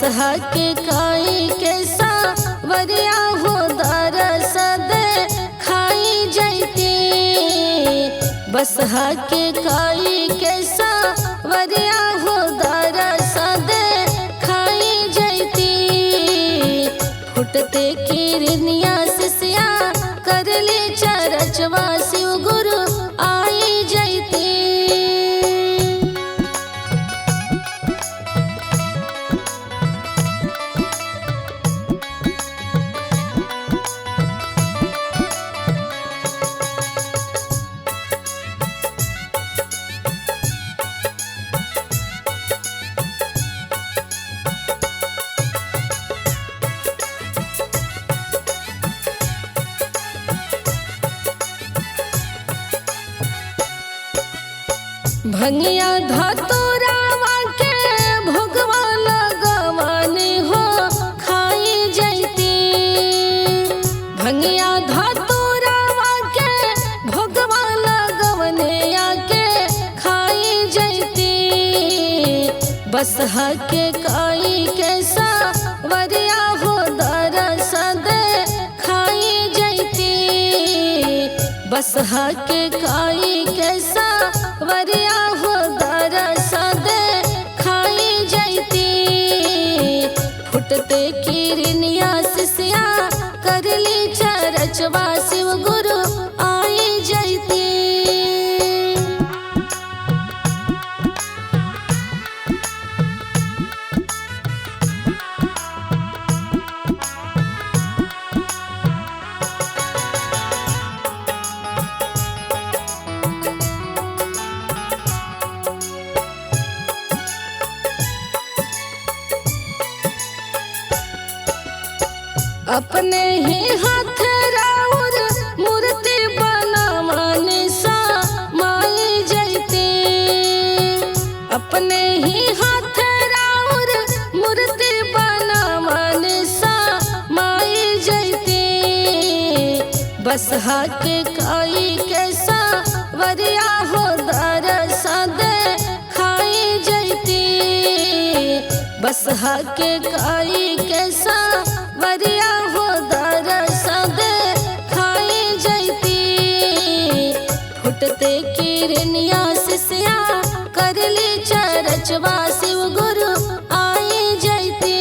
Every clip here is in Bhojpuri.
बसहा के काई के सावरिया हो दरस दे खाई जैती। बसहा के काई के सावरिया हो दरस दे खाई जैती। फुटते किरनिया सिसिया कर ले चरचवा शिव गुरु आई जैती। भंगिया धतुरावा के भोगवा लगवानी हो खाई जैती। भंगिया धतुरावा के भोगवा लगवने आके खाई जैती। बसहा के काई के सावरिया हो दरस दे खाई जैती। बसहा के काई के सावरिया हो दरस दे खाई जैती। फुटते किरनिया सिसिया कर ली चरचवा शिव गुरु आई जैती। अपने ही हाथ राउर मूर्ति बनवाने सा माई जैती। अपने ही हाथ राउर मूर्ति बनवाने सा माई जैती। बसहा के काई के सावरिया हो दरस दे खाई जैती। बसहा के काई के सावरिया हो दरस दे खाई जैती। फुटते किरनिया सिसिया कर ली चरचवा शिव गुरु आई जैती।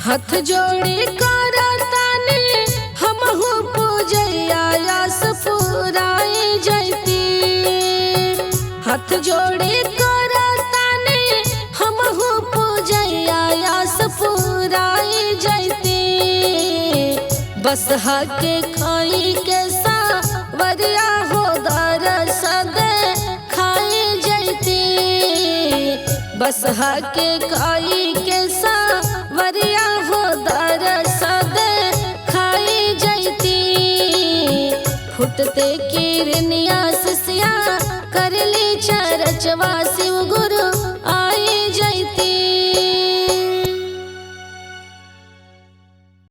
हाथ जोड़ी करतानी हमहु पूजैया आस पुराई जैती। हाथ जोड़ी करतानी हमहु पूजैया आस पुराई जैती। बसहा के खाई के सावरिया हो दरस दे खाई जैती। बसहा के काई के सावरिया हो दरस दे खाई जैती। फुटते किरनिया सिसिया कर ली चरचवा शिव गुरु